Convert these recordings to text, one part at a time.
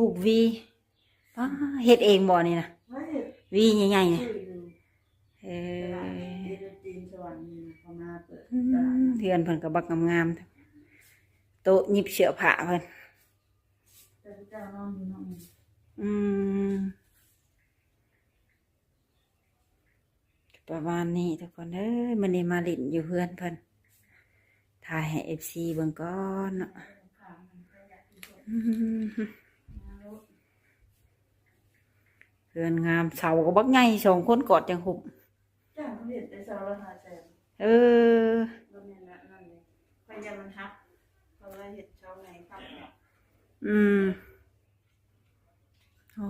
ປູກຫວີ ປ້າ ເຮັດເອງບໍ່ນີ້ນະ? ຫວີໃຫຍ່ໆນີ້ ຊື້ຢູ່ ເອີ ຕະຫຼາດເອເດນຈີນສະຫວັນນີ້ນະ ເຂົາມາເປີດ ອືມ ຕະຫຼາດ ເຮືອນເພິ່ນກໍບັກງາມໆ ໂຕະຫຍິບເສື້ອຜ້າເພິ່ນ ແຕ່ເຈົ້ານອນຢູ່ນອກນີ້ ອືມ. ປະມານນີ້ທຸກຄົນເອີຍ ມື້ນີ້ມາຫຼິ້ນຢູ່ເຮືອນເພິ່ນ ຖ່າຍໃຫ້ເອັຟຊີເບິ່ງກ່ອນເນາະ ອືມ ເຮືອນງາມ ເສົາກໍບັກໃຫຍ່ ສອງຄົນກອດຈັ່ງຫຸບ ຈ້າງເຂົາເຮັດແຕ່ເສົາລະຫ້າແສນ ເອີ ບໍ່ແມ່ນອັນນັ້ນເດ້ ຂ້ອຍຢ້ານມັນຫັກ ເຂົາເລີຍເຮັດເສົາໃຫຍ່ຄ້ຳ ອືມ ໂອ້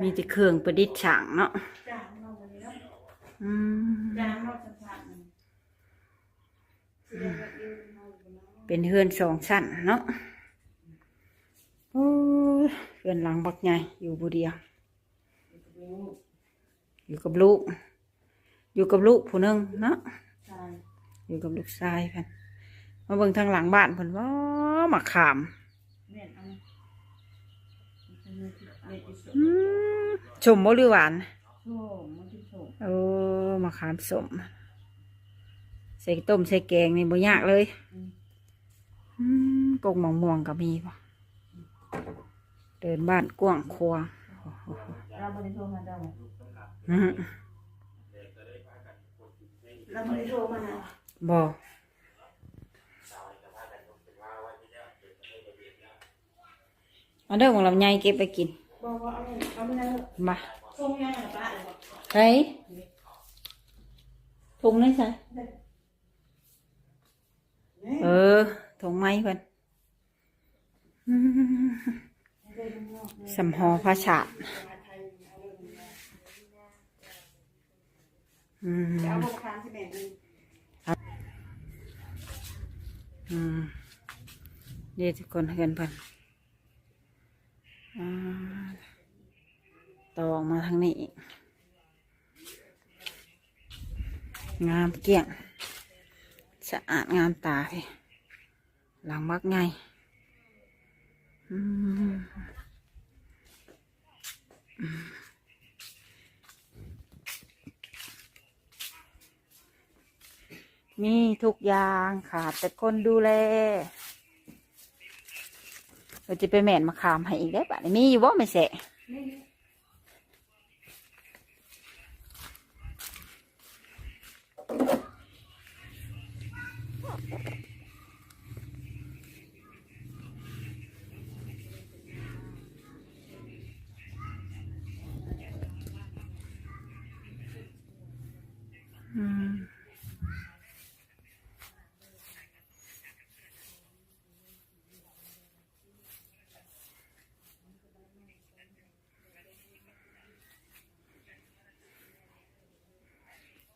ມີແຕ່ເຄື່ອງປະດິດສ້າງເນາະ ຈ້າງເນາະ ບັດນີ້ເນາະ ອືມ ຈ້າງເນາະ ສະພາບມັນ ເປັນເຮືອນສອງຊັ້ນເນາະ ໂອ້ຍ ເຮືອນຫຼັງບັກໃຫຍ່ ຢູ່ຜູ້ດຽວ ຢູ່ກັບລູກ ຢູ່ກັບລູກຜູ້ໜຶ່ງເນາະ ໃຊ່ ຢູ່ກັບລູກຊາຍເພິ່ນ ມາເບິ່ງທາງຫຼັງບ້ານເພິ່ນ ວ້າ ໝາກຂາມ ແມ່ນ ເອົາ ອືມ ສົ້ມບໍ່ ຫຼືຫວານ? ສົ້ມ ມັນຊິສົ້ມ ໂອ້ ໝາກຂາມສົ້ມ ໃສ່ຕົ້ມໃສ່ແກງນີ້ບໍ່ຍາກເລີຍ ອືມ ອືມ ກົກໝາກມ່ວງກໍມີບໍ່? ເດີ່ນບ້ານກວ້າງຂວາງ ລາວບໍ່ໄດ້ໂທຫາເຈົ້າບໍ່? ອືມ ລາວບໍ່ໄດ້ໂທມານະ? ບໍ່ ເອົາເດີ ໝາກລຳໄຍເກັບໄປກິນ ບໍ່ ບໍ່ ເອົາ ເອົາມາ ມາ ຖົງຍັງນະປ້າ ໃສ? ຖົງໃນໃສ? ເອີ ຖົງໄມ້ເພິ່ນ ອືມ ສຳຫໍພາສາດ ອືມ ອືມ ເດ້ທຸກຄົນ ເຮືອນເພິ່ນ ອ່າ ຕໍ່ອອກມາທາງນີ້ອີກ ງາມກ້ຽງ ສະອາດງາມຕາເດ້ ຫຼັງບັກໃຫຍ່ ອືມ ມີທຸກຢ່າງ ຂາດແຕ່ຄົນດູແລ ເພິ່ນຊິໄປແມ່ນມະຂາມໃຫ້ອີກເດ້ ບາດນີ້ມີຢູ່ບໍ່ແມ່ແຊະ? ອືມ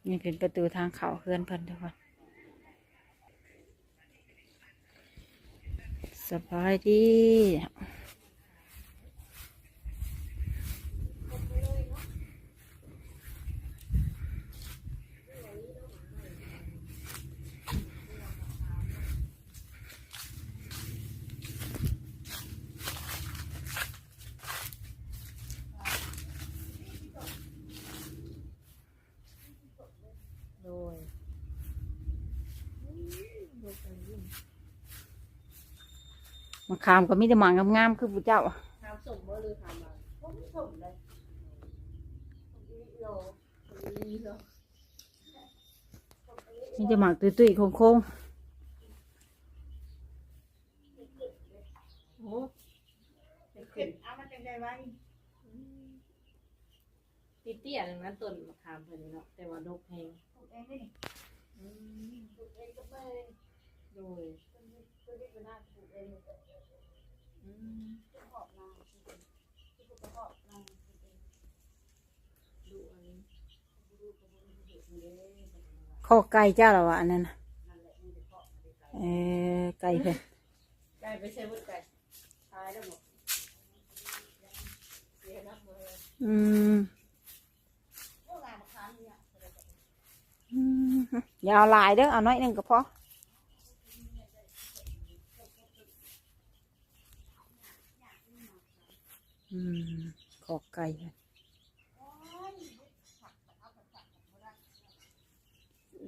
ນີ້ເປັນປະຕູທາງເຂົ້າເຮືອນເພິ່ນທຸກຄົນ ສະບາຍດີ. ໂດຍ ມະຂາມກໍມີແຕ່ໝາກງາມໆ ຄືຜູ້ເຈົ້າ ຂາມສົ້ມບໍ່ ຫຼືຂາມຫວານ? ສົ້ມເດ້ ສົ້ມອີ່ຫຼີ ສົ້ມອີ່ຫຼີ ມີແຕ່ໝາກຕຸ້ຍໆ ໂຄ້ງໆ ໂອ້ ເປັນ ເອົາມາຈັ່ງໃດວະ ອືມ. ເຕ້ຍໆ ນັ້ນນະ ຕົ້ນມະຂາມເພິ່ນນີ້ເນາະ ແຕ່ວ່າດົກແຮງ ປູກເອງເດ້ນີ້ ອືມ ປູກເອງກັບມື ໂດຍ ເພິ່ນ ເພິ່ນເຮັດຢູ່ນາ ປູກເອງ ອືມ ເປັນຮອບນາ ເປັນຮອບນາ ເປັນເອງ ດຸອັນນີ້ ຄອກໄກ່ເຈົ້າລະວະ ອັນນັ້ນນະ ເອີ ໄກ່ເພິ່ນ ໄກ່ໄປໃສໝົດໄກ່? ອືມ ອືມ ຢ່າເອົາຫຼາຍເດີ ເອົາໜ້ອຍໜຶ່ງກໍພໍ. ອືມ ຂອກໄກ່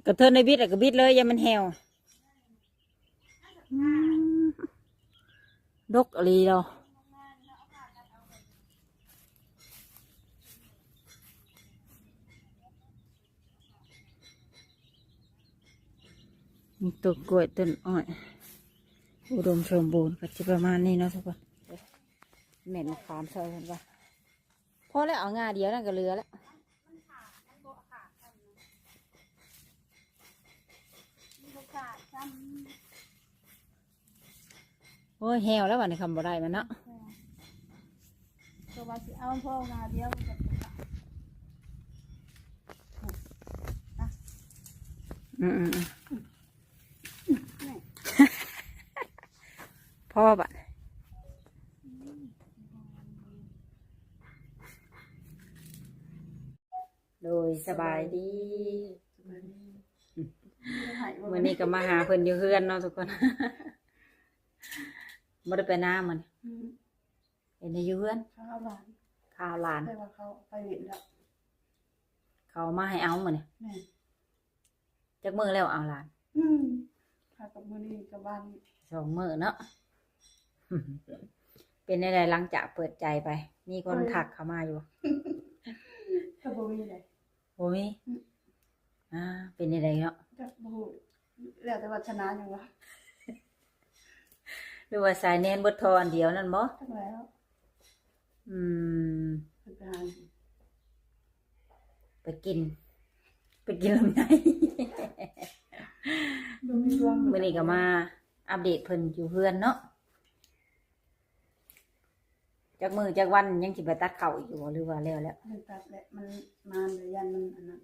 ກະເທີນໄດ້ບິດ ກະບິດເລີຍ ຢ່າມັນແຫ້ວ. ອືມ ດົກອີ່ຫຼີດອກ. ມີຕົ້ນກ້ວຍ ຕົ້ນອ້ອຍ ອຸດົມສົມບູນ ກະຊິປະມານນີ້ເນາະທຸກຄົນ. ແມ່ນມະຂາມຊອຍເພິ່ນວ່າ ພໍແລ້ວ ເອົາງ່າດຽວນັ້ນກະເຫຼືອແລ້ວ. ໂອ້ຍ ແຫ້ວແລ້ວບັດນີ້ ຄັນບໍ່ໄດ້ມັນເນາະ. ກໍວ່າຊິເອົາພໍງາດຽວ ອືມໆໆ ພໍບັດ. ໂດຍ ສະບາຍດີ ສະບາຍດີ. ມື້ນີ້ກໍມາຫາເພິ່ນຢູ່ເຮືອນເນາະທຸກຄົນ. ບໍ່ໄດ້ໄປນາມື້ນີ້. ອືມ ເຫັນຢູ່ເຮືອນ ຂ້າວຫຼານ ຂ້າວຫຼານ ແຕ່ວ່າເຂົາໄປເວັນແລ້ວ. ເຂົາເອົາມາໃຫ້ເອົາມື້ນີ້. ແມ່ນ. ຈັກມື້ແລ້ວເອົາຫຼານ? ອືມ ຫາກັບມື້ນີ້ກັບວານນີ້ ສອງມື້ເນາະ. ເປັນແນວໃດຫຼັງຈາກເປີດໃຈໄປ ມີຄົນ ໂອ້ຍ ທັກເຂົ້າມາຢູ່ບໍ່? ກໍບໍ່ມີເດ. ບໍ່ມີ? ອືມ ອ່າ ເປັນແນວໃດເນາະ? ຈັກ ບໍ່ຮູ້ ແລ້ວແຕ່ວາດສະໜາຫຍັງວະ. ຫຼືວ່າສາຍແນນເບິດທໍ່ອັນດຽວນັ້ນບໍ່? ຈັກແລ້ວ. ອືມ ເພິ່ນໄປຫາ ໄປກິນ ໄປກິນລຳໄຍ. ບໍ່ມີດວງ. ມື້ນີ້ກໍມາອັບເດດເພິ່ນຢູ່ເຮືອນເນາະ. ຈັກມື້ຈັກວັນຍັງຊິໄປຕັດເຂົ້າອີກຢູ່ບໍ່ ຫຼືວ່າແລ້ວແລ້ວ? ມັນຕັດແຫຼະ ມັນ ມັນຢ້ານມັນອັນນັ້ນ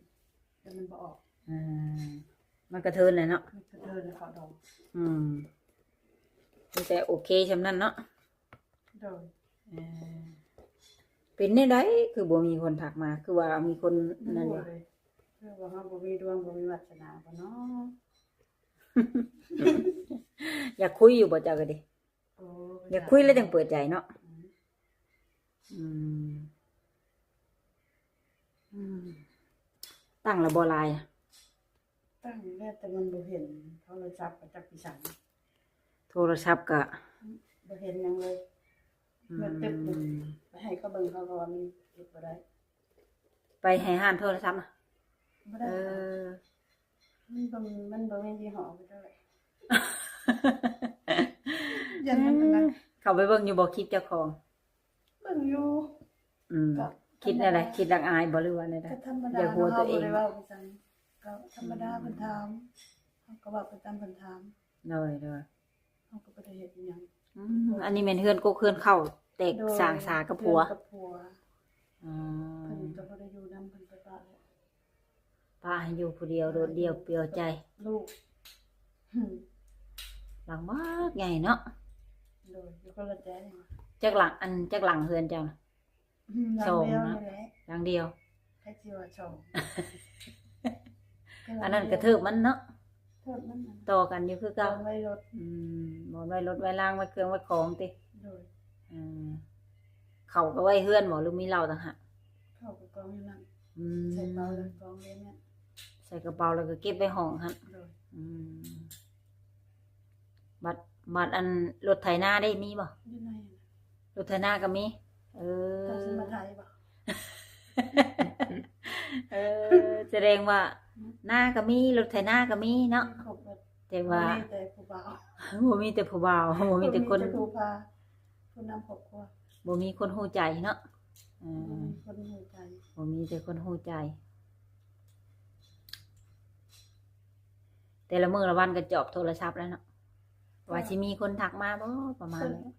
ແຕ່ມັນບໍ່ອອກ. ອືມ ມັນກະເທີນແຫຼະເນາະ. ມັນກະເທີນແລ້ວເຂົ້າດອງ. ອືມ ມີແຕ່ໂອເຄຊ່ຳນັ້ນເນາະ. ໂດຍ. ເອີ ເປັນແນວໃດຄືບໍ່ມີຄົນທັກມາ ຄືວ່າມີຄົນນັ້ນຢູ່? ຄືວ່າເຮົາບໍ່ມີດວງ ບໍ່ມີວາດສະໜາບໍ່ເນາະ. ຢາກຄຸຍຢູ່ບໍ່ເຈົ້າກໍດີ? ໂອ້ ຢາກຄຸຍແລ້ວຈັ່ງເປີດໃຈເນາະ. ອືມ ອືມ ອືມ ຕັ້ງແລ້ວບໍ່ລາຍ? ຕັ້ງຢູ່ແລ້ວ ແຕ່ມັນບໍ່ເຫັນໂທລະສັບ ກໍຈັກຊິສັ່ງ. ໂທລະສັບກໍ ອືມ ບໍ່ເຫັນຫຍັງເລີຍ. ອືມ ມືຕຶບ ໄປໃຫ້ເຂົາເບິ່ງ ເຂົາກໍວ່າມັນເຮັດບໍ່ໄດ້. ໄປໃຫ້ຮ້ານໂທລະສັບນະ? ບໍ່ໄດ້. ເອີ ມັນບໍ່ ມັນບໍ່ແມ່ນຍີ່ຫໍ້ເຂົາເຈົ້າແຫຼະ. ຢ້ານມັນອັນນັ້ນ. ເຂົ້າໄປເບິ່ງຢູ່ບໍ່ ຄລິບເຈົ້າຂອງ? ເບິ່ງຢູ່. ອືມ ກໍຄິດແນວໃດ? ທຳມະດາ ຄິດລັກອາຍບໍ່ ຫຼືວ່າແນວໃດ? ກໍທຳມະດາ ຢາກຫົວຕົວເອງ. ເຮົາບໍ່ໄດ້ເວົ້າຫຍັງ ກໍທຳມະດາ ອືມ ເພິ່ນຖາມ ເຮົາກໍເວົ້າໄປຕາມເພິ່ນຖາມ. ໂດຍ ໂດຍ. ເຮົາກໍບໍ່ໄດ້ເຮັດອີ່ຫຍັງ. ອືມ ອັນນີ້ແມ່ນເຮືອນກົກເຮືອນເຄົ້າ ແຕກ ໂດຍ ສ້າງສາກັບຜົວ. ເຮືອນກັບຜົວ. ອໍ ເພິ່ນກໍບໍ່ໄດ້ຢູ່ນຳ ເພິ່ນໄປປະແລ້ວ. ປະໃຫ້ຢູ່ຜູ້ດຽວ ໂດດດ່ຽວປ່ຽວໃຈ. ລູກ ຫຼັງບັກໃຫຍ່ເນາະ. ໂດຍ ຢູ່ຄົນລະແຈງ. ຈັກຫຼັງ ອັນ ຈັກຫຼັງເຮືອນເຈົ້ານະ? ອືມ ຫຼັງດຽວນີ້ແຫຼະ. ສອງນະ? ຫຼັງດຽວ. ໃຜຊິວ່າສອງ? ອັນນັ້ນກະເທີບມັນເນາະ. ເທີບມັນ ຕໍ່ກັນຢູ່ຄືເກົ່າ. ບ່ອນໄວ້ລົດ. ອືມ ບ່ອນໄວ້ລົດໄວ້ລາງ ໄວ້ເຄື່ອງໄວ້ຂອງຕິ? ໂດຍ. ເອີ ເຂົ້າກໍໄວ້ເຮືອນບໍ່ ຫຼືມີເຫຼົ້າຕ່າງຫາກ? ເຂົ້າກໍກອງຢູ່ນັ້ນ. ອືມ ໃສ່ເປົາແລ້ວກອງໄວ້ນັ້ນ. ໃສ່ກະເປົາແລ້ວກໍເກັບໄວ້ຫ້ອງຫັ້ນ. ໂດຍ. ອືມ ບັດ ບັດອັນລົດໄຖນາເດ້ ມີບໍ່? ຢູ່ໃນ ລົດໄຖນາກໍມີ. ເອີ ເຈົ້າຊິມາໄຖບໍ່? ເອີ ສະແດງວ່ານາກໍມີ ລົດໄຖນາກໍມີເນາະ. ມີຄົບເບິດ. ແຕ່ວ່າ ບໍ່ມີແຕ່ຜູ້ບ່າວ ບໍ່ມີແຕ່ຜູ້ບ່າວ ບໍ່ມີແຕ່ຄົນ ບໍ່ມີແຕ່ຜູ້ພາ ຜູ້ນຳຄອບຄົວ ບໍ່ມີຄົນຮູ້ໃຈເນາະ. ເອີ ບໍ່ມີຄົນຮູ້ໃຈ ບໍ່ມີແຕ່ຄົນຮູ້ໃຈ. ແຕ່ລະມື້ລະວັນກໍຈອບໂທລະສັບແລ້ວເນາະ ວ່າຊິມີຄົນທັກມາບໍ່ ປະມານນີ້.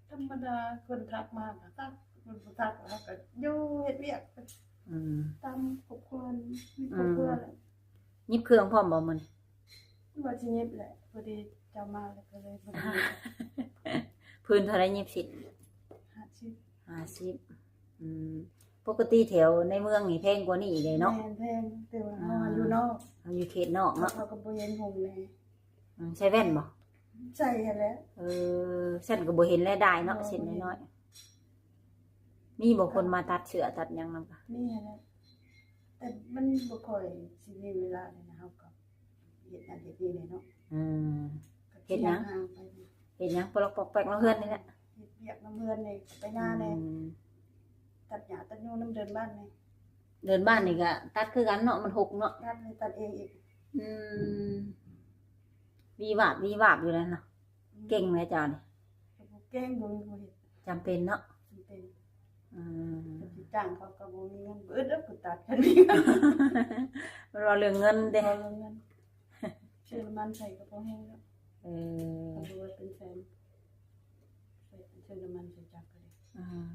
ທຳມະດາຄົນທັກມາກໍທັກ ຄົນບໍ່ທັກເຮົາກໍຢູ່ເຮັດວຽກ. ອືມ ຕາມຄອບຄົວ ມີຄອບຄົວແລ້ວ. ຫຍິບເຄື່ອງພ້ອມບໍ່ມື້ນີ້? ວ່າຊິຫຍິບແຫຼະ ພໍດີເຈົ້າມາແລ້ວກໍເລີຍບໍ່ໄດ້ຫຍິບ. ພື້ນເທົ່າໃດຫຍິບສິ້ນ? ຫ້າສິບ ຫ້າສິບ. ອືມ ປົກກະຕິແຖວໃນເມືອງນີ້ແພງກວ່ານີ້ເດ້ເນາະ. ແມ່ນ ແພງ ແຕ່ວ່າເຮົາ ອ່າ ຢູ່ນອກ ເຮົາຢູ່ເຂດນອກເນາະ ເຂົາກໍບໍ່ເຫັນຮຸ່ງແດ່. ອືມ ໃສ່ແວ່ນບໍ່? ໃສ່ຫັ້ນແຫຼະ. ເອີ ຊັ້ນກໍບໍ່ເຫັນແລະ ດາຍເນາະ ເສັ້ນນ້ອຍໆ. ມີບໍ່ຄົນມາຕັດເສື້ອຕັດຫຍັງນຳກະ? ມີຫັ້ນແຫຼະ ແຕ່ມັນບໍ່ຄ່ອຍຊິມີເວລາເລີຍນະ ເຮົາກໍເຮັດນັ້ນເຮັດນີ້ແຫຼະເນາະ. ອືມ ເຮັດຫຍັງ? ເຮັດຫຍັງປອກແປກນຳເຮືອນນີ້ແຫຼະ ເຮັດວຽກນຳເຮືອນນີ້ ໄປນາແດ່ ອືມ ຕັດຫຍ້າຕັດຫຍ້ານຳເດີ່ນບ້ານນີ້. ເດີ່ນບ້ານນີ້ກະຕັດຄືກັນເນາະ ມັນຮົກເນາະ ຕັດນີ້ຕັດເອງອີກ. ອືມ ວີວາບວີວາບຢູ່ແລ້ວເນາະ. ອືມ ເກັ່ງແລ້ວເຈົ້ານີ້. ກໍບໍ່ເກັ່ງ ບໍ່ມີຜູ້ເຮັດ ຈຳເປັນເນາະ ຈຳເປັນ. ອືມ ກໍຊິຈ້າງເຂົາກໍບໍ່ມີເງິນ ເບິດແລ້ວຜູ້ຕັດກັນນີ້ ມັນເວົ້າເລື່ອງເງິນເດ້ ເວົ້າເລື່ອງເງິນ ຊື້ນ້ຳມັນໃສ່ກໍພໍແຮງແລ້ວ. ເອີ ກໍບໍ່ວ່າເປັນແສນ ໃສ່ ຊື້ນ້ຳມັນໃສ່ຈັກກໍໄດ້. ອືມ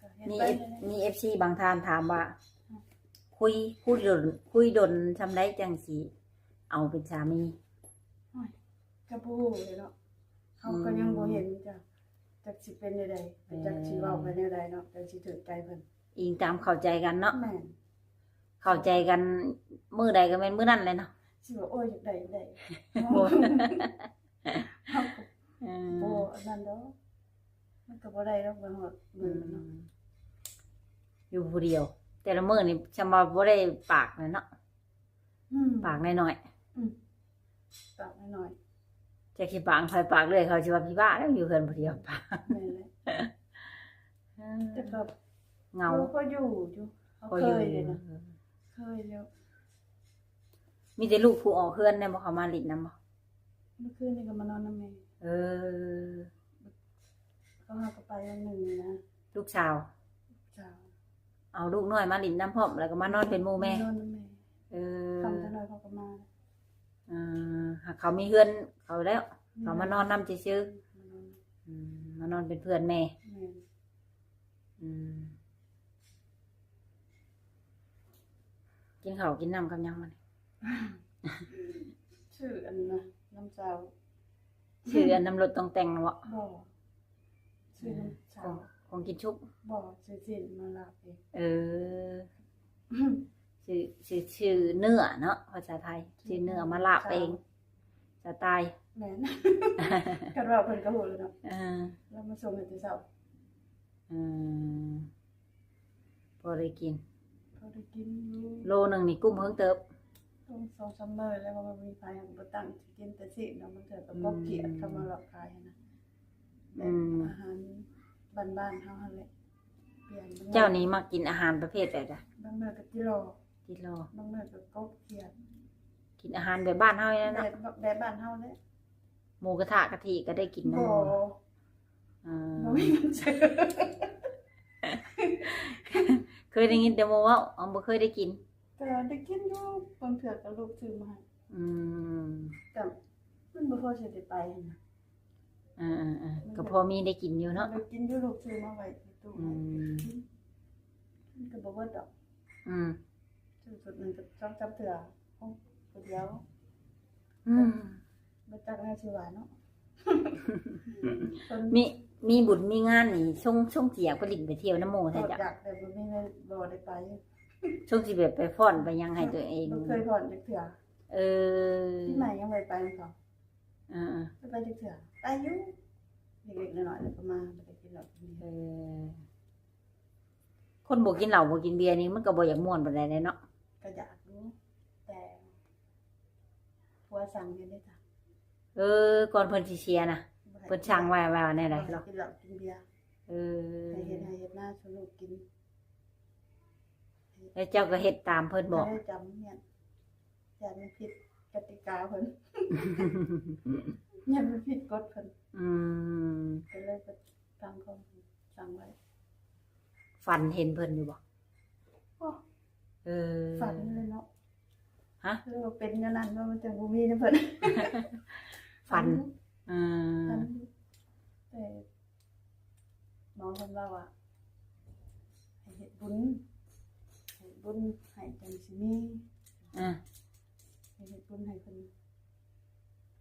ກໍເຮັດ ມີ ໄປ ເອັຟ ເລີຍ ມີເອັຟຊີບາງທ່ານຖາມວ່າ ອືມ ຄຸຍ ຄຸຍດົນ ຄຸຍດົນຊ່ຳໃດຈັ່ງຊິເອົາເປັນສາມີ? ໂອ້ຍ ກໍບໍ່ຮູ້ເລີຍເນາະ ເຮົາກໍຍັງບໍ່ເຫັນ ອືມ ຈັກ ຈັກຊິເປັນແນວໃດ ເອີ ຈັກຊິເວົ້າໄປແນວໃດເນາະ ຈັ່ງຊິຖືກໃຈເພິ່ນ. ອີງຕາມເຂົ້າໃຈກັນເນາະ. ແມ່ນ ເຂົ້າໃຈກັນມື້ໃດກໍແມ່ນມື້ນັ້ນແຫຼະເນາະ. ຊິວ່າ ໂອ້ຍ ຢາກໄດ້ ຢາກໄດ້ ບໍ່ ເຮົາກໍ ເອີ ບໍ່ອັນນັ້ນດອກ ມັນກໍບໍ່ໄດ້ດອກ ມາຮອດມື້ມັນເນາະ. ອືມ ຢູ່ຜູ້ດຽວ ແຕ່ລະມື້ນີ້ຊ່ຳວ່າບໍ່ໄດ້ປາກແຫຼະເນາະ. ອືມ ປາກນ້ອຍໆ ອືມ ປາກນ້ອຍໆ ຈັກຊິປາກໃຜປາກເລື້ອຍ ເຂົາຊິວ່າພິບ້າແລ້ວ ຢູ່ເຮືອນຜູ້ດຽວປາກ. ແມ່ນແຫຼະ ເອີ ແຕ່ກໍເຫງົາ ເອີ ພໍຢູ່ຢູ່ ເຮົາເຄີຍຢູ່ນະ ເຄີຍຢູ່. ມີແຕ່ລູກຜູ້ອອກເຮືອນແດ່ບໍ່ ເຂົາມາຫຼິ້ນນຳບໍ່? ມື້ຄືນນີ້ກໍມານອນນຳແມ່. ເອີ ເຂົາຫາກໍໄປວັນໜຶ່ງນີ້ນະ ລູກສາວ ລູກສາວ ເອົາລູກນ້ອຍມາຫຼິ້ນນຳພ້ອມ ແລ້ວກໍມານອນເປັນໝູ່ແມ່. ນອນນຳແມ່ ເອີ ຄ່ຳຈັກໜ້ອຍເຂົາກໍມາ. ເອີ ຫາກເຂົາມີເຮືອນເຂົາແລ້ວ ແມ່ນ ເຂົາມານອນນຳຊື່ໆ. ມານອນ ອືມ ມານອນເປັນເພື່ອນແມ່. ແມ່ນ ອືມ ກິນເຂົ້າກິນນ້ຳກັບຫຍັງມື້ນີ້? ຊື້ອັນນະ ນ້ຳຊາວ ຊື້ອັນນ້ຳລົດຕ່ອງແຕ່ງນະບໍ? ບໍ່ ຊື້ນ້ຳຊາວ ຂອງ ຂອງກິນຊຸກ. ບໍ່ ຊື້ຊີ້ນມາລາບເອງ. ເອີ ຊື້ ຊື້ ຊື້ເນື້ອເນາະ ພາສາໄທ ຊື້ເນື້ອມາລາບເອງ ສະຕາຍ. ແມ່ນ ຄັນເວົ້າເພິ່ນກໍຮູ້ແລ້ວເນາະ. ເອີ ລາວມາສົ່ງໃຫ້ແຕ່ເຊົ້າ. ອືມ ພໍໄດ້ກິນ ພໍໄດ້ກິນຢູ່. ໂລໜຶ່ງນີ້ກຸ້ມເຫິງເຕີບ ຕ້ອງສອງສາມມື້ແລ້ວ ບໍ່ມີໃຜ ບໍ່ຕັ້ງຊິກິນແຕ່ຊີ້ນເນາະ ບາງເທື່ອກໍ ອືມ ກົບຂຽດ ເຂົາມາຫຼອກຂາຍຫັ້ນນະ. ແບບ ອືມ ອາຫານບ້ານໆເຮົາຫັ້ນແຫຼະ. ປ່ຽນ ເຈົ້ານີ້ມັກກິນອາຫານປະເພດໃດລະ? ບາງມື້ກໍຈິລໍ ຈິລໍ ບາງມື້ກໍກົບຂຽດ. ກິນອາຫານແບບບ້ານເຮົານີ້ແຫຼະເນາະ ແບບ ແບບບ້ານເຮົາແຫຼະ. ໝູກະທະກະທິກໍໄດ້ກິນນຳໝູ່? ບໍ່ ອືມ ບໍ່ມີເງິນຊື້. ເຄີຍໄດ້ຍິນແຕ່ໝູ່ເວົ້າ ບໍ່ເຄີຍໄດ້ກິນ. ກໍໄດ້ກິນຢູ່ ບາງເທື່ອກໍລູກຊື້ມາໃຫ້. ອືມ ກໍມັນບໍ່ພໍຊິໄດ້ໄປຫັ້ນນະ. ເອີໆໆ ກໍພໍມີໄດ້ກິນຢູ່ເນາະ ໄດ້ກິນຢູ່ ລູກຊື້ມາໄວ້ໃນຕູ້ ອືມ ໃຫ້ກິນ. ມັນກໍບໍ່ເບິດດອກ. ອືມ ຊື້ຊຸດໜຶ່ງກໍສອງສາມເທື່ອ ໂອ້ ຜູ້ດຽວ. ອືມ ບໍ່ຈັກແນວຊິວ່າເນາະ. ມີ ມີບຸນມີງານນີ້ ຊົງ ຊົງຊິຢາກໄປຫຼິ້ນໄປທ່ຽວນຳໝູ່ແທ້ເຈົ້າ. ຢາກ ແຕ່ບໍ່ມີເງິນ ບໍ່ໄດ້ໄປ. ຊົງຊິແບບໄປຟ້ອນໄປຫຍັງໃຫ້ຕົວເອງ. ບໍ່ເຄີຍຟ້ອນຈັກເທື່ອ. ເອີ ປີໃໝ່ຍັງບໍ່ໄດ້ໄປນຳເຂົາ. ເອີໆ ໄປຈັກເທື່ອ ໄປຢູ່ ເລັກໆນ້ອຍໆ ແລ້ວກໍມາ ບໍ່ໄດ້ກິນເຫຼົ້າກິນເບຍ. ເອີ ຄົນບໍ່ກິນເຫຼົ້າບໍ່ກິນເບຍນີ້ ມັນກໍບໍ່ຢາກມ່ວນປານໃດເນາະ. ກໍຢາກຢູ່ ແຕ່ຜົວສັ່ງຢູ່ເດ້ຈ້ະ. ເອີ ກ່ອນເພິ່ນຊິເສຍນະ ບໍ່ໃຫ້ ເພິ່ນສັ່ງໄວ້ວ່າແນວໃດ? ບໍ່ໃຫ້ກິນເຫຼົ້າກິນເບຍ. ເອີ ໃຫ້ເຮັດໄຮ່ເຮັດນາສູ່ລູກກິນ. ແລ້ວເຈົ້າກໍເຮັດຕາມເພິ່ນບໍ? ກໍໄດ້ຈຳຮຽນ ຢ້ານມັນຜິດກະຕິກາເພິ່ນ ຢ້ານມັນຜິດກົດເພິ່ນ. ອືມ ກໍເລີຍໄປຟັງຄວາມສັ່ງໄວ້. ຝັນເຫັນເພິ່ນຢູ່ບໍ່? ໂອ້ ເອີ ຝັນເລີຍເນາະ. ຮະ? ຫຼືວ່າເປັນແນວນັ້ນ ວ່າມັນຈັ່ງບໍ່ມີນຳເພິ່ນ. ຝັນ ຝັນ ອືມ ຝັນ ແຕ່ ໝໍເພິ່ນເວົ້າວ່າ ໃຫ້ເຮັດບຸນ ເຮັດບຸນໃຫ້ຈັ່ງຊິມີ. ອືມ ໃຫ້ເຮັດບຸນໃຫ້ເພິ່ນ.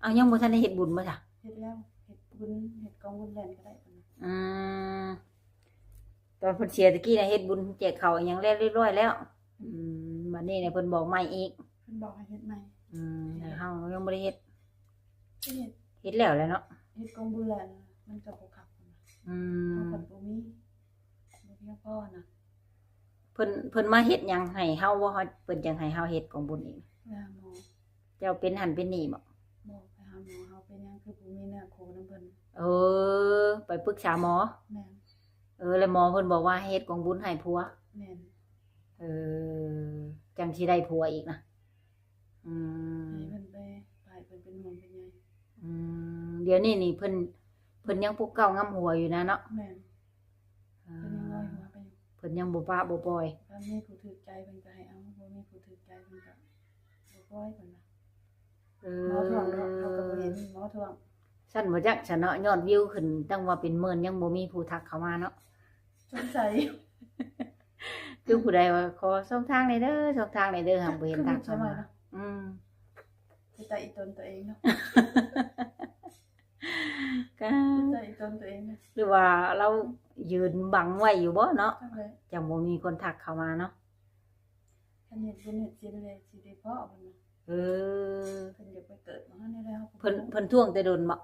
ເອົາ ຍັງບໍ່ທັນໄດ້ເຮັດບຸນບໍ່ຊະ? ເຮັດແລ້ວ ເຮັດບຸນ ເຮັດກອງບຸນແລ່ນກໍໄດ້. ອືມ ຕອນເພິ່ນເສຍຕະກີ້ນະ ເຮັດບຸນແຈກເຂົ້າອີ່ຫຍັງແລ້ວຮຽບຮ້ອຍແລ້ວ. ອືມ ບັດນີ້ນະ ເພິ່ນບອກໃໝ່ອີກ ເພິ່ນບອກໃຫ້ເຮັດໃໝ່. ອືມ ແຕ່ເຮົາຍັງບໍ່ໄດ້ເຮັດ ເຮັດ ເຮັດແລ້ວແຫຼະເນາະ. ເຮັດກອງບຸນແລ່ນ ມັນກໍບໍ່ຄັກ. ອືມ ເຮົາພັດບໍ່ມີ. ຍັງພໍນະ ເພິ່ນ ເພິ່ນມາເຮັດຫຍັງໃຫ້ເຮົາບໍ່? ເຮົາ ເພິ່ນຈັ່ງໃຫ້ເຮົາເຮັດກອງບຸນອີກ ໄປຫາໝໍ. ເຈົ້າເປັນຫັ້ນເປັນນີ້ບໍ່? ບໍ່ ໄປຫາໝໍ. ເຮົາເປັນຫຍັງຄືບໍ່ມີເນື້ອຄູ່ນຳເພິ່ນ? ເອີ ໄປປຶກສາໝໍ. ແມ່ນ. ເອີ ແລ້ວໝໍເພິ່ນບອກວ່າໃຫ້ເຮັດກອງບຸນໃຫ້ຜົວ? ແມ່ນ. ເອີ ຈັ່ງຊິໄດ້ຜົວອີກນະ. ອືມ ໃຫ້ເພິ່ນໄປ ໃຫ້ເພິ່ນເປັນຫ່ວງເປັນໃຍ. ອືມ ດຽວນີ້ນີ້ເພິ່ນ ເພິ່ນຍັງປຸກເກົ້າງຳຫົວຢູ່ນະເນາະ. ແມ່ນ. ເອີ ເພິ່ນຍັງລອຍຫົວໄປຢູ່ ເພິ່ນຍັງບໍ່ປະບໍ່ປ່ອຍ. ຖ້າມີຜູ້ຖືກໃຈເພິ່ນກໍໃຫ້ເອົາ ບໍ່ມີຜູ້ຖືກໃຈເພິ່ນກໍບໍ່ປ່ອຍ ເພິ່ນວ່າ. ເອີ ໝໍທວງເນາະ ເຮົາກໍບໍ່ເຫັນໝໍທວງ. ຊັ້ນບໍ່ຈັກຊັ້ນເນາະ ຍອດວິວຂຶ້ນຕັ້ງວ່າເປັນໝື່ນ ຍັງບໍ່ມີຜູ້ທັກເຂົ້າມາເນາະ. ສົງໄສ ຄືຜູ້ໃດວ່າ ຂໍຊ່ອງທາງແດ່ເດີ ຊ່ອງທາງແດ່ເດີ ຫາກບໍ່ເຫັນທັກເຂົ້າມາ. ອືມ ເປັນຕາອີຕົນຕົວເອງເນາະ. ກະ ເປັນຕາອີຕົນຕົວເອງເນາະ. ຫຼືວ່າລາວຢືນບັງໄວ້ຢູ່ບໍ່ເນາະ? ຈັ່ງໃດ ຈັ່ງບໍ່ມີຄົນທັກເຂົ້າມາເນາະ. ຄັນເຮັດບຸນເຮັດສິນແລ້ວຊິໄດ້ພໍ້ເພິ່ນວ່າ. ເອີ ເພິ່ນຢາກໄປເກີດໝ່ອງຫັ້ນແລ້ວ. ເພິ່ນ ເພິ່ນທວງແຕ່ດົນບໍ່?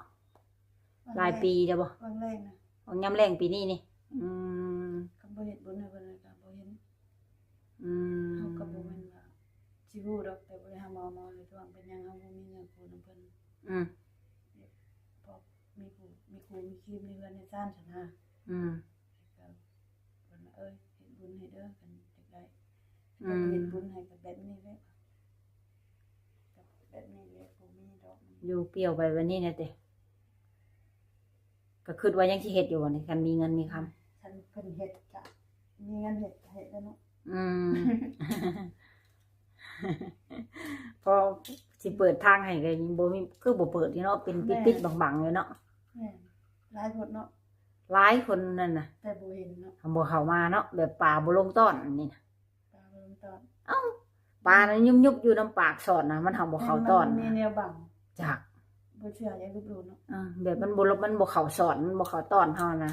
ຫຼາຍປີແລ້ວບໍ່? ຫວ່າງແລງນະ ຫວ່າງຍາມແລງປີນີ້ນີ້. ອືມ ຄັນບໍ່ເຮັດບຸນໃຫ້ເພິ່ນກໍບໍ່ເຫັນ. ອືມ ເຮົາກໍບໍ່ແມ່ນວ່າຊິຮູ້ດອກ ແຕ່ບໍ່ໄດ້ຫາໝໍ ໝໍເລີຍຖາມເປັນຫຍັງເຮົາບໍ່ມີເນື້ອຄູ່ນຳເພິ່ນ. ອືມ ເພາະມີຜູ້ ມີຄູ່ມີຄີມໃນເຮືອນໃນຊານຊັ້ນນະ. ອືມ ກໍເພິ່ນວ່າ ເອີ ເຮັດບຸນໃຫ້ເດີ ຄັນຢາກໄດ້. ອືມ ເຮັດບຸນໃຫ້ກໍແບບນີ້ແຫຼະ ກໍແບບນີ້ແຫຼະ ບໍ່ມີດອກ. ຢູ່ປ່ຽວໄປແບບນີ້ນະຕິ. ກໍຄິດວ່າຍັງຊິເຮັດຢູ່ບໍ່ນີ້ ຄັນມີເງິນມີຄຳ? ຄັນເພິ່ນເຮັດກະ ມີເງິນເຮັດກະເຮັດແລ້ວເນາະ. ອືມ ພໍຊິເປີດທາງໃຫ້ກໍຍັງບໍ່ມີ ຄືບໍ່ເປີດຢູ່ເນາະ ເປັນ ແມ່ນ ປິດໆບັງໆຢູ່ເນາະ. ແມ່ນ ຫຼາຍຄົນເນາະ ຫຼາຍຄົນນັ້ນນະ ແຕ່ບໍ່ເຫັນເນາະ ບໍ່ເຂົ້າມາເນາະ ແບບປາບໍ່ລົງຕ້ອນນີ້ນະ. ປາບໍ່ລົງຕ້ອນ. ເອົ້າ ປານັ້ນຍຸບໆຢູ່ນຳປາກຊ່ອນນະ ມັນຫາບໍ່ເຂົ້າຕ້ອນ. ມັນມີແນວບັງ. ຈັກ ບໍ່ເຊື່ອຢ່າລົບຫຼູ່ເນາະ. ເອີ ແບບມັນບໍ່ລົບ ມັນບໍ່ເຂົ້າຊ່ອນ ມັນບໍ່ເຂົ້າຕ້ອນເຮົານະ.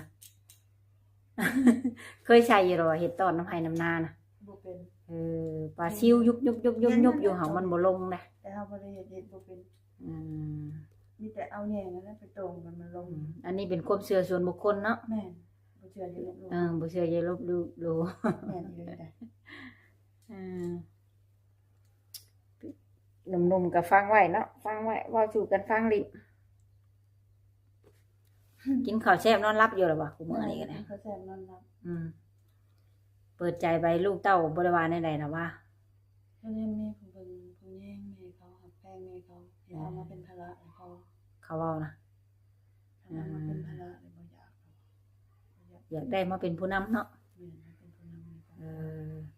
ເຄີຍໃສ່ຢູ່ບໍ່ ເຮັດຕ້ອນນຳໄຮ່ນຳນານະ? ບໍ່ເປັນ. ເອີ ປາຊິວຍຸບໆໆໆຢູ່ ຫາມັນບໍ່ລົງເດ້. ແຕ່ເຮົາບໍ່ໄດ້ເຮັດ ເຮັດບໍ່ເປັນ. ອືມ ມີແຕ່ເອົາແຍງນັ້ນແຫຼະໄປຕົງ ມັນ ມັນລົງ. ອືມ ອັນນີ້ເປັນຄວາມເຊື່ອສ່ວນບຸກຄົນເນາະ. ແມ່ນ. ບໍ່ເຊື່ອຢ່າລົບຫຼູ່. ເອີ ບໍ່ເຊື່ອຢ່າລົບຫຼູ່. ແມ່ນອີ່ຫຼີເດ້. ເອີ ໜຸ່ມໆກໍຟັງໄວ້ເນາະ ຟັງໄວ້ ເວົ້າສູ່ກັນຟັງຫຼິ້ນ. ກິນເຂົ້າແຊບນອນຫຼັບຢູ່ລະວະ ຄູ່ມື້ນີ້ກໍໄດ້. ກິນເຂົ້າແຊບນອນຫຼັບ. ອືມ ເປີດໃຈໄປ ລູກເຕົ້າບໍ່ໄດ້ວ່າແນວໃດລະວະ? ກໍຍັງມີຜູ້ເບິ່ງຜູ້ແຍງແມ່ເຂົາ ຮັກແພງແມ່ເຂົາ ຢ່າເອົາມາເປັນພາລະໃຫ້ເຂົາ. ເຂົາເວົ້ານະ. ຄັນເອົາມາເປັນພາລະແລ້ວບໍ່ຢາກ ບໍ່ຢາກ ຢາກໄດ້ມາເປັນຜູ້ນຳເນາະ. ແມ່ນ ມາເປັນຜູ້ນຳໃຫ້ເຂົາ. ເອີ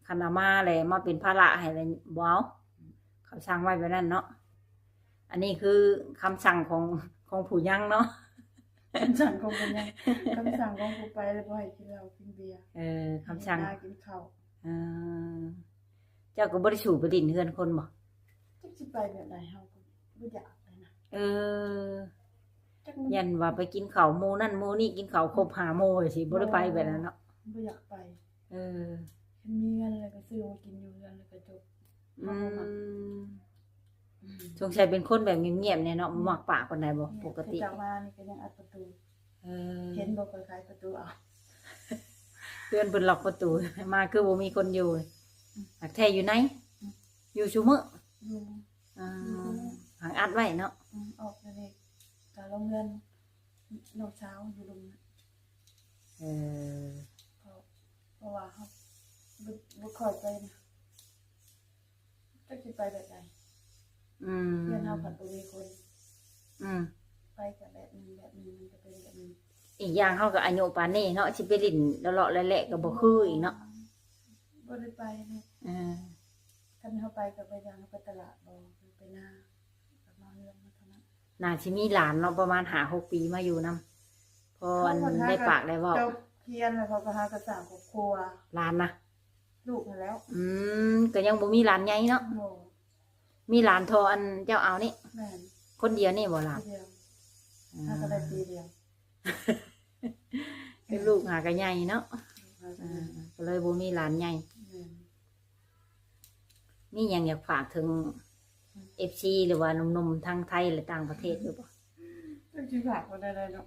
ຄັນເອົາມາແລ້ວມາເປັນພາລະໃຫ້ແລ້ວບໍ່ເອົາ. ອືມ ເຂົາສັ່ງໄວ້ແບບນັ້ນເນາະ. ອັນນີ້ຄືຄຳສັ່ງຂອງ ຂອງຜູ້ຍັງເນາະ. ຄຳສັ່ງຂອງຜູ້ຍັງ ຄຳສັ່ງຂອງຜູ້ໄປແລ້ວບໍ່ໃຫ້ກິນເຫຼົ້າກິນເບຍ. ເອີ ຄຳສັ່ງ ໃຫ້ກິນເຂົ້າ. ເອີ ເຈົ້າກໍບໍ່ໄດ້ສູ່ໄປຫຼິ້ນເຮືອນຄົນບໍ່? ຈັກຊິໄປແບບໃດ ເຮົາກໍບໍ່ຢາກໄປນະ. ເອີ ຈັກມັນ ຢ້ານວ່າໄປກິນເຂົ້າໝູ່ນັ້ນໝູ່ນີ້ ກິນເຂົ້າຄົບຫ້າໝູ່ຊິບໍ່ໄດ້ໄປແບບນັ້ນເນາະ. ບໍ່ຢາກໄປ. ເອີ ຄັນມີເງິນແລ້ວກໍຊື້ມາກິນຢູ່ເຮືອນແລ້ວກໍຈົບ. ອືມ ເຮົາບໍ່ມັກ. ອືມ ສົງໄສເປັນຄົນແບບງຽບໆແດ່ເນາະ ບໍ່ມັກປາກປານໃດບໍ່? ແມ່ນ ປົກກະຕິ ເຂົາເຈົ້າມານີ້ກໍຍັງອັດປະຕູ. ເອີ ເຫັນບໍ່ ຂ້ອຍໄຂປະຕູເອົາ. ເຮືອນເພິ່ນລັອກປະຕູ ມາຄືບໍ່ມີຄົນຢູ່. ອືມ ຫາກແທ້ຢູ່ໃນ. ອືມ ຢູ່ຊຸມື້. ຢູ່. ອ່າ ຢູ່ຊຸມື້ ຫາກອັດໄວ້ເນາະ. ອືມ ອອກແຕ່ນີ້ກໍລົງເຮືອນນ້ອງສາວຢູ່ລຸ່ມ. ເອີ ເພາະ ເພາະວ່າເຮົາບໍ່ ບໍ່ຄ່ອຍໄປນະ. ຈັກຊິໄປແບບໃດ. ອືມ ເຮືອນເຮົາພັດບໍ່ມີຄົນ. ອືມ ໄປກໍແບບໜຶ່ງ ແບບໜຶ່ງ ມັນກໍເປັນແບບໜຶ່ງ. ອີກຢ່າງເຮົາກໍອາຍຸປານນີ້ເນາະ ຊິໄປຫຼິ້ນເລາະໆແລະໆກໍບໍ່ຄືອີກເນາະ. ບໍ່ໄດ້ໄປເນາະ. ເອີ ຄັນເຮົາໄປກໍໄປຢ່າງ ເຮົາໄປຕະຫຼາດບໍ່ ໄປນາ ກັບມາເຮືອນມາເທົ່ານັ້ນ. ໜ້າຊິມີຫຼານເນາະ ປະມານຫ້າຫົກປີມາຢູ່ນຳ ພໍອັນໄດ້ປາກໄດ້ເວົ້າ. ເຂົາກໍຫາ ຈົບຮຽນແລ້ວ ເຂົາກໍຫາກໍສ້າງຄອບຄົວ. ຫຼານນະ? ລູກຫັ້ນແຫຼ້ວ. ອືມ ກໍຍັງບໍ່ມີຫຼານໃຫຍ່ເນາະ. ບໍ່. ມີຫຼານທໍ່ອັນເຈົ້າເອົານີ້? ແມ່ນ. ຄົນດຽວນີ້ບໍ່ຫຼານ? ຄົນດຽວ. ອືມ ຫາກໍໄດ້ປີດຽວ. ຄືລູກຫາກໍໃຫຍ່ເນາະ. ລູກຫາກໍໃຫຍ່. ອ່າ ກໍເລີຍບໍ່ມີຫຼານໃຫຍ່. ແມ່ນ. ມີຫຍັງຢາກຝາກເຖິງ ອືມ ເອັຟຊີ ຫຼືວ່າໜຸ່ມໆທັງໄທ ແລະ ຕ່າງປະເທດຢູ່ບໍ່? ຈັກຊິຝາກວ່າແນວໃດເນາະ.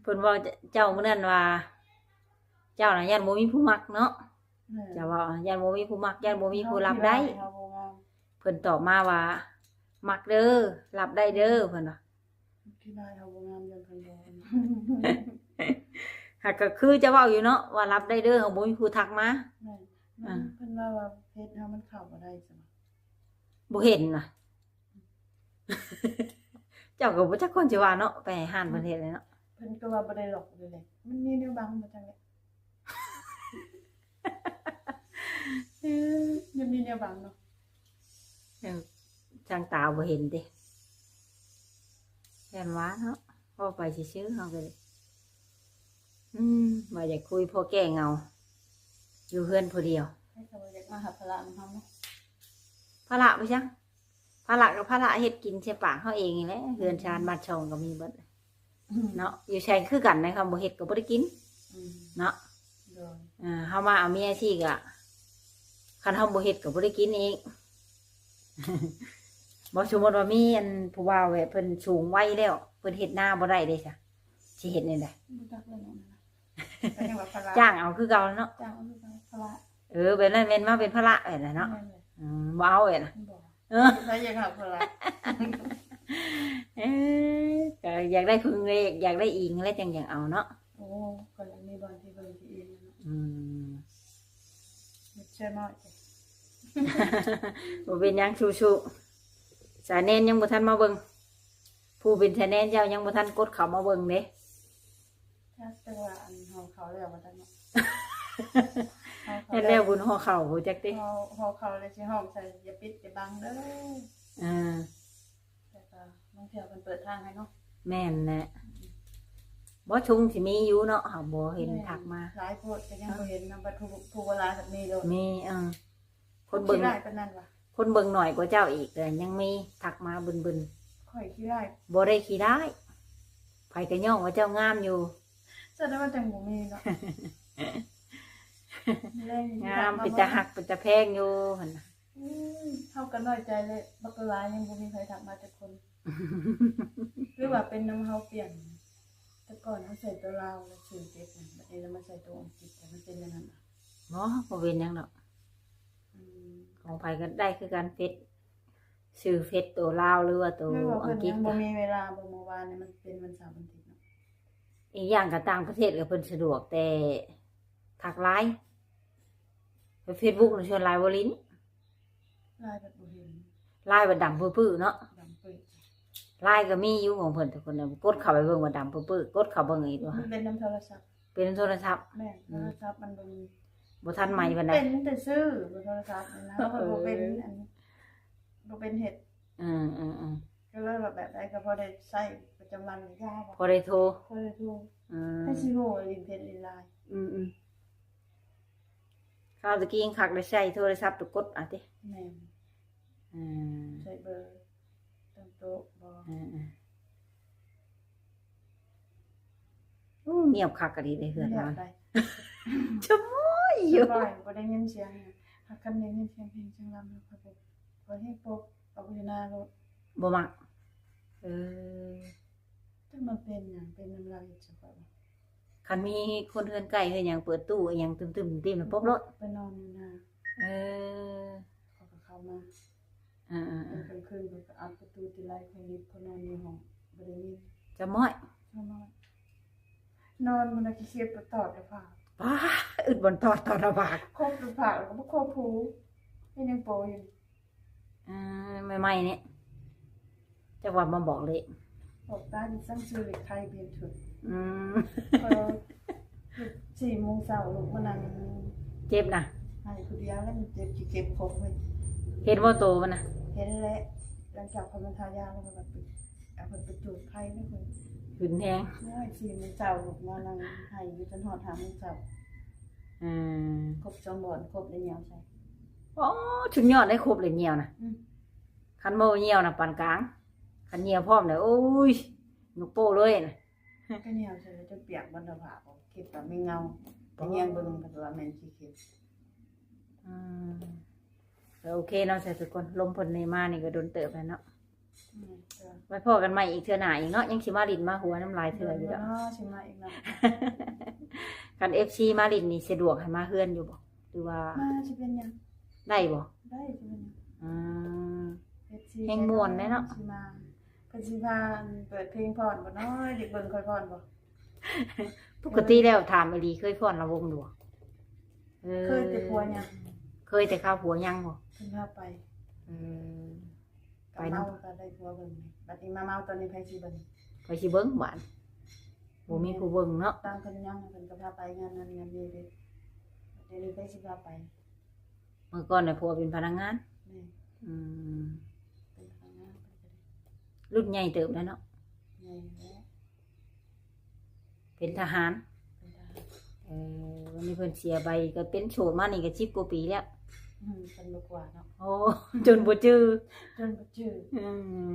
ເພິ່ນເວົ້າເຈົ້າມື້ນັ້ນວ່າ ເຈົ້ານະຢ້ານບໍ່ມີຜູ້ມັກເນາະ. ແມ່ນ ເຈົ້າເວົ້າ ຢ້ານບໍ່ມີຜູ້ມັກ ຢ້ານບໍ່ມີຜູ້ຮັບໄດ້. ເຮົາບໍ່ງາມ ເພິ່ນຕອບມາວ່າ ມັກເດີ ຮັບໄດ້ເດີ ເພິ່ນວ່າ. ຂີ້ຮ້າຍ ເຮົາບໍ່ງາມ ຢ້ານເພິ່ນບໍ່ ຫາກກໍຄືເຈົ້າເວົ້າຢູ່ເນາະ ວ່າຮັບໄດ້ເດີ ເຮົາບໍ່ມີຜູ້ທັກມາ. ແມ່ນ ມັນ ອ່າ ເພິ່ນວ່າ ວ່າເຟສເຮົາມັນເຂົ້າບໍ່ໄດ້ຊັ້ນ ບໍ່ເຫັນນະ. ເຈົ້າກໍບໍ່ຈັກຄົນຊິວ່າເນາະ ໄປໃຫ້ຮ້ານເພິ່ນເຮັດແຫຼະເນາະ. ເພິ່ນກໍວ່າບໍ່ໄດ້ລັອກເລີຍ ມັນມີແນວບັງບໍ່ຈັກແຫຼະ. ເອີ ມັນມີແນວບັງເນາະ. ເອີ ທາງຕາບໍ່ເຫັນຕິ ຢ້ານວ່າເນາະ ເວົ້າໄປຊື່ໆ ເຮົາກໍ ອືມ ວ່າຢາກຄຸຍພໍແກ້ເຫງົາ ຢູ່ເຮືອນຜູ້ດຽວ. ໃຜກໍບໍ່ຢາກມາຮັບພາລະນຳເຮົາເນາະ. ພາລະໄປຊັ້ນ ພາລະກໍພາລະ ເຮັດກິນໃສ່ປາກເຮົາເອງນີ້ແຫຼະ. ເຮືອນຊານ ອືມ ບ້ານຊ່ອງກໍມີເບິດ ອືມ ເນາະ. ຢູ່ໃສຄືກັນນະ ຄັນບໍ່ເຮັດກໍບໍ່ໄດ້ກິນ ອືມ ເນາະ. ໂດຍ ເອີ ເຮົາມາເອົາເມຍຊີ້ກໍ ຄັນເຮົາບໍ່ເຮັດກໍບໍ່ໄດ້ກິນອີກ. ບໍ່ ສົມມຸດວ່າມີອັນຜູ້ບ່າວແບບເພິ່ນສູງໄວແລ້ວ ເພິ່ນເຮັດນາບໍ່ໄດ້ເດ້ຊະ ຊິເຮັດແນວໃດ? ບໍ່ຈັກເລີຍເນາະ ກໍຍັງວ່າພາລະ ຈ້າງເອົາຄືເກົ່າເນາະ. ຈ້າງເອົາຄືເກົ່າ ພາລະ. ເອີ ແບບນັ້ນແມ່ນມາເປັນພາລະແບບນັ້ນເນາະ. ແມ່ນເລີຍ. ອືມ ບໍ່ເອົາແບບນັ້ນ. ບໍ່. ເອີ ໃຜຢາກຫາພາລະ. ເອີ ກໍຢາກໄດ້ເພິ່ງເລກ ຢາກໄດ້ອີງແລ້ວຈັ່ງຢາກເອົາເນາະ. ໂອ້ ກໍຢາກມີບ່ອນທີ່ເພິ່ງທີ່ອີງເນາະ. ອືມ ເຮັດເຊື່ອໜ້ອຍ. ບໍ່ເປັນຫຍັງ ສູ້ໆ. ສາແນນຍັງບໍ່ທັນມາເບິ່ງ ຜູ້ເປັນສາແນນເຈົ້າຍັງບໍ່ທັນກົດເຂົ້າມາເບິ່ງເດ້. ຈັກ ແຕ່ວ່າອັນຫໍ່ເຂົ້າແລ້ວວ່າຊັ້ນເນາະ. ຫໍ່ເຂົ້າ ແມ່ນແລ້ວ ແລ້ວ ບຸນຫໍ່ເຂົ້າ ຮູ້ຈັກຕິ. ຫໍ່ ຫໍ່ເຂົ້າແລ້ວຊິຮ້ອງໃສ່ ຢ່າປິດຢ່າບັງເດີ. ອ່າ ແຕ່ກໍບາງເທື່ອເພິ່ນເປີດທາງໃຫ້ເນາະ. ແມ່ນແຫຼະ. ບໍ່ ຊຸງຊິມີຢູ່ເນາະ ເຮົາບໍ່ເຫັນ ແມ່ນ ທັກມາ. ຫຼາຍໂພດກໍຍັງ ອ່າ ບໍ່ເຫັນນຳ ບັດຜູ້ ຜູ້ບໍ່ຫຼາຍກໍມີໂລດ. ມີ ເອີ. ຄົນເບິ່ງ ຂີ້ຮ້າຍປານນັ້ນຫວາ? ຄົນເບິ່ງໜ້ອຍກວ່າເຈົ້າອີກ ແຕ່ຍັງມີທັກມາບຶນໆ. ຂ້ອຍຂີ້ຮ້າຍ? ບໍ່ໄດ້ຂີ້ຮ້າຍ ໃຜກໍຍ້ອງວ່າເຈົ້າງາມຢູ່. ຊັ້ນວ່າຈັ່ງບໍ່ມີເນາະ. ງາມ ເປັນຕາຮັກ ເປັນຕາແພງຢູ່ຫັ້ນນະ. ອືມ ເຮົາກໍນ້ອຍໃຈເລີຍ ບັກຫຼາຍຍັງບໍ່ມີໃຜທັກມາຈັກຄົນ. ຫຼືວ່າເປັນນຳເຮົາປ່ຽນ ແຕ່ກ່ອນເຮົາໃສ່ຕົວລາວແລ້ວຊື່ເຈັບ ບັດນີ້ລະມາໃສ່ຕົວອັງກິດ ມັນເປັນແນວນັ້ນຫວາ? ບໍ່ ບໍ່ເປັນຫຍັງດອກ. ອືມ ຂອງໃຜກໍໄດ້ຄືກັນ ເຟສ ຊື່ເຟສໂຕລາວ ຫຼືວ່າໂຕອັງກິດ. ບໍ່ມີເວລາ ບໍ່ ມື້ວານນີ້ມັນເປັນວັນເສົາວັນອາທິດເນາະ. ອີກຢ່າງກໍຕ່າງປະເທດກໍເພິ່ນສະດວກແຕ່ທັກ LINE ເຟສບຸກນີ້ ສ່ວນຫຼາຍບໍ່ຫຼິ້ນ. LINE ບັດບໍ່ເຫັນ LINE ບັດດຳປຶ້ໆເນາະ. ດຳປຶ້. LINE ກໍມີຢູ່ຂອງເພິ່ນທຸກຄົນນະ ກົດເຂົ້າໄປເບິ່ງວ່າດຳປຶ້ໆ ກົດເຂົ້າເບິ່ງອີກວ່າ ມັນເປັນນຳໂທລະສັບ. ເປັນນຳໂທລະສັບ. ແມ່ນ ອືມ ໂທລະສັບມັນບໍ່ມີ ບໍ່ທັນໃໝ່ປານໃດ. ເປັນແຕ່ຊື່ໂທລະສັບນີ້ນະ ເອີ ເພິ່ນບໍ່ເປັນອັນ ບໍ່ເປັນເຮັດ. ອືມໆໆ ກໍເລີຍວ່າແບບໃດກໍພໍໄດ້ໃຊ້ປະຈຳວັນ ຢ່າ ພໍໄດ້ໂທ ພໍໄດ້ໂທ. ອືມ ໃຫ້ຊິຮູ້ວ່າຫຼິ້ນເຟສຫຼິ້ນ LINE. ອືມໆ ຄາວຕະກີ້ຄັກໄດ້ໃຊ້ໂທລະສັບໄປກົດເອົາຕິ. ແມ່ນ. ອືມ ໃຊ້ເບີຕັ້ງໂຕະບໍ່? ເອີໆ ໂອ້ ງຽບຄັກກະດີເດ້ເຮືອນເຮົາ. ງຽບໄດ໋ ຈະໂມຍຢູ່ ສະບາຍ ບໍ່ໄດ້ຍິນສຽງຫຍັງ. ຫາກຄັນໄດ້ຍິນສຽງເພງສຽງລຳ ຂ້ອຍບໍ່ ຂ້ອຍແຮງປົບອອກຢູ່ໜ້າໂລດ ບໍ່ມັກ. ເອີ ຈັກມັນເປັນຫຍັງ ເປັນນຳລາວເຮັດໃສ່ຂ້ອຍບໍ່? ຄັນມີຄົນເຮືອນໃກ້ເຮັດຫຍັງ ເປີດຕູ້ອີ່ຫຍັງຕຶມໆຕິ ມັນປົບໂລດ ໄປນອນຢູ່ໜ້າ. ເອີ ເຂົາກໍເຂົ້າມາ. ເອີໆໆ ຕອນກາງຄືນເຂົາກໍອັດປະຕູຕິໄລ ຂ້ອຍລິບ ຂ້ອຍນອນຢູ່ຫ້ອງ ບໍ່ໄດ້ຍິນ. ຈະມ້ອຍ ຈະມ້ອຍ ນອນມື້ນະ ຂີ້ຂຽດໄປຕອດແຕ່ຜ້າ. ປ້າ ອຶດບ່ອນຕອດ ຕອດໜ້າຜາກ ຄົບໜ້າຜາກ ແລ້ວກໍບໍ່ຄົບຫູ ເຮັດຫຍັງໂປຢູ່. ອ່າ ໃໝ່ໆນີ້ ຈັກວ່າມາບອກເລກ ບອກຕາຢູ່ຊັ້ນຊື່ເລກໄທເປັນທຸກ. ອືມ ເອີ ສີ່ໂມງເຊົ້າລຸກມານັ່ງເຈັບນະ ໃຫ້ຜູ້ດຽວ ແລ້ວມັນເຈັບ ຊິເກັບຄົບເລີຍ. ເຫັນບໍ່ໂຕມັນນະ? ເຫັນແຫຼະ ຫຼັງຈາກເພິ່ນມາທາຢາແລ້ວ ເພິ່ນກໍໄປ ເອົາເພິ່ນໄປຈູດໄຂ້ນະ ເພິ່ນຂຶ້ນແຮງ. ໂອ້ຍ ສີ່ໂມງເຊົ້າລຸກມານັ່ງໄຫ້ຢູ່ຈົນຮອດຫ້າໂມງເຊົ້າ. ອືມ ຄົບສອງບ່ອນ ຄົບແລ້ວຍ່ຽວໃສ່. ໂອ້ ສຸດຍອດເດ້ ຄົບແລ້ວຍ່ຽວນະ. ອືມ ຄັນບໍ່ຍ່ຽວນະປານກາງ ຄັນຍ່ຽວພ້ອມແລ້ວ ໂອ້ຍ ຍົກໂປ້ເລີຍນະ. ກໍຍ່ຽວໃສ່ແລ້ວຈົນປຽກ ບໍ່ໄດ້ຜ້າ ຄິດວ່າມີເງົາ ໄປຍ່ຽງເບິ່ງ ເພິ່ນວ່າແມ່ນຂີ້ເຂັບ. ອືມ ກໍໂອເຄເນາະ ໃສ່ທຸກຄົນ ລົມເພິ່ນນີ້ມານີ້ກໍດົນເຕີບແລ້ວເນາະ. ອືມ ໄວ້ພໍ້ກັນໃໝ່ອີກເທື່ອໜ້າອີກເນາະ ຍັງຊິມາຫຼິ້ນມາຫົວນຳຫຼາຍເທື່ອຢູ່ດອກ. ເນາະ ຊິມາອີກເນາະ. ຄັນເອັຟຊີມາຫຼິ້ນນີ້ສະດວກໃຫ້ມາເຮືອນຢູ່ບໍ່ ຫຼືວ່າ ມາຊິເປັນຫຍັງ ໄດ້ບໍ່? ໄດ້ຊິເປັນຫຍັງ ອືມ ເອັຟຊີ ແຮງມ່ວນແດ່ເນາະ ຊິມາ ເພິ່ນຊິພາເປີດເພງຟ້ອນບໍ່ເນາະ ຢາກເບິ່ງຂ້ອຍຟ້ອນບໍ່? ປົກກະຕິແລ້ວຖາມອີ່ຫຼີ ເຄີຍຟ້ອນລຳວົງຢູ່ບໍ່? ເອີ ເຄີຍແຕ່ຜົວຍັງ ເຄີຍແຕ່ຄາວຜົວຍັງບໍ່? ເພິ່ນພາໄປ ເອີ ໄປນຳ ເມົາກໍໄດ້ຜົວເບິ່ງ ບັດນີ້ມາເມົາຕອນນີ້ໃຜຊິເບິ່ງ? ໃຜຊິເບິ່ງບາດ ບໍ່ມີຜູ້ເບິ່ງເນາະ ຕອນເພິ່ນຍັງເພິ່ນກໍພາໄປງານນັ້ນງານນີ້ເດ້ ດຽວນີ້ໃຜຊິພາໄປ? ເມື່ອກ່ອນນະຜົວເປັນພະນັກງານ ແມ່ນ ອືມ ເປັນພະນັກງານ ລຸ້ນໃຫຍ່ເຕີບແລ້ວເນາະ ໃຫຍ່ແລ້ວ ເປັນທະຫານ ເປັນທະຫານ ເອີ ວັນນີ້ເພິ່ນເສຍໄປ ກໍເປັນໂສດມານີ້ກໍສິບກວ່າປີແລ້ວ ອືມ ເປັນບໍ່ກວ່າເນາະ ໂອ້ ຈົນບໍ່ຈື່ ຈົນບໍ່ຈື່ ອືມ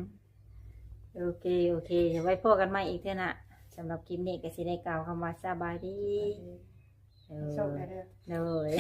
ໂອເຄ ໂອເຄ ໄວ້ພໍ້ກັນໃໝ່ອີກເທື່ອໜ້າ ສຳລັບຄລິບນີ້ກໍຊິໄດ້ກ່າວຄຳວ່າສະບາຍດີ ສະບາຍດີ ໂດຍ ໂຊກດີເດີ ໂດຍ.